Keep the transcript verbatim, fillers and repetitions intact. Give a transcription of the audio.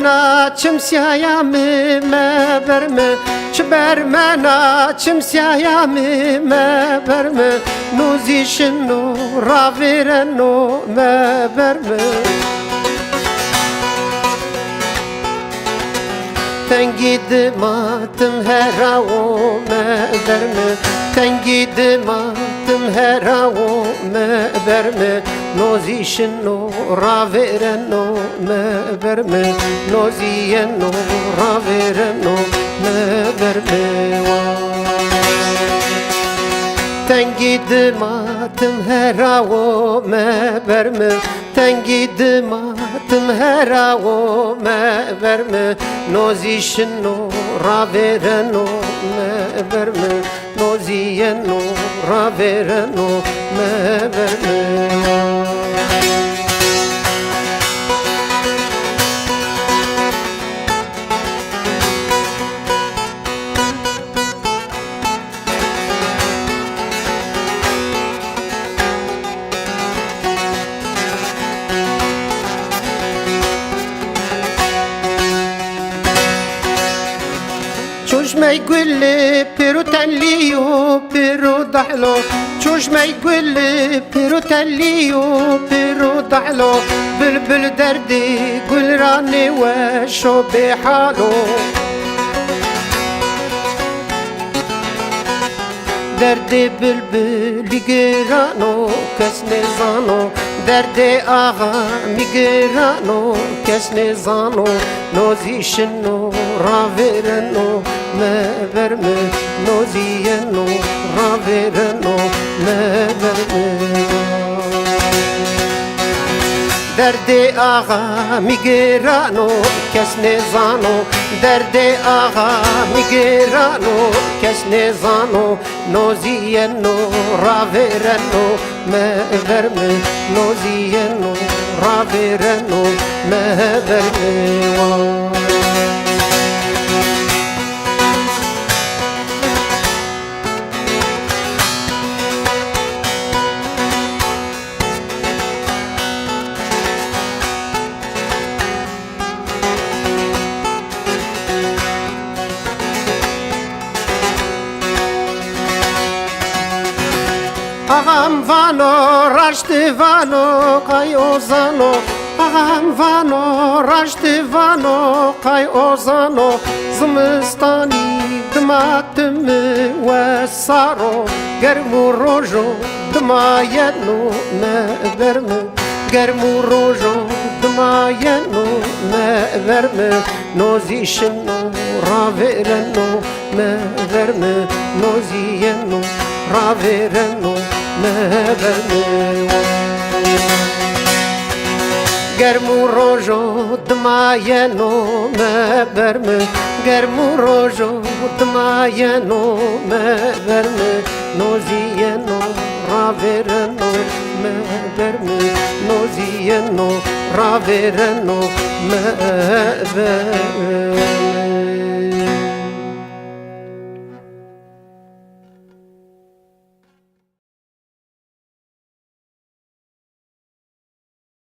Na çimsiyaya min meber min, çi ber me na çimsiyaya min meber min, nozî şino ravêreno meber min. Tengî dima tim herawo meber min, tengî dima tim herawo meber min, nozî şino ravêreno meber min, nozî yeno ravêreno meber min. Tengî dima tim herawo meber min, tengî dima tim herawo meber min, nozî şino ravêreno meber min, nozî yeno ravêreno meber min. Çoşmey gulê pêro tellî û pêro dehlo, çoşmey gulê pêro tellî û pêro dehlo, bilbil derdê gulranê weş û bêhalo. Derdê bilbilî giran o, kes nêzano. Derdê axamî giran o, kes nêzano. Nozî şino ravêreno meber min, nozî yeno ravêreno meber min. Derdê axamî giran o, kes nêzano. Derdê axamî giran o, kes nêzano. Nozî yeno ravêreno meber min, nozî yeno ravêreno meber min. Axam vano, raştî vano, qay ozano. Axam vano, raştî vano, qay ozano. Zimistanî dima tim wesaro, germ û rojo dima yeno meber min. Germ û rojo dima yeno meber min, nozî şino ravêreno meber min, nozî yeno ravêreno meber min. Germ û rojo dima yeno meber min, germ û rojo dima yeno meber min, nozî yeno ravêreno meber min, nozî yeno ravêreno meber min.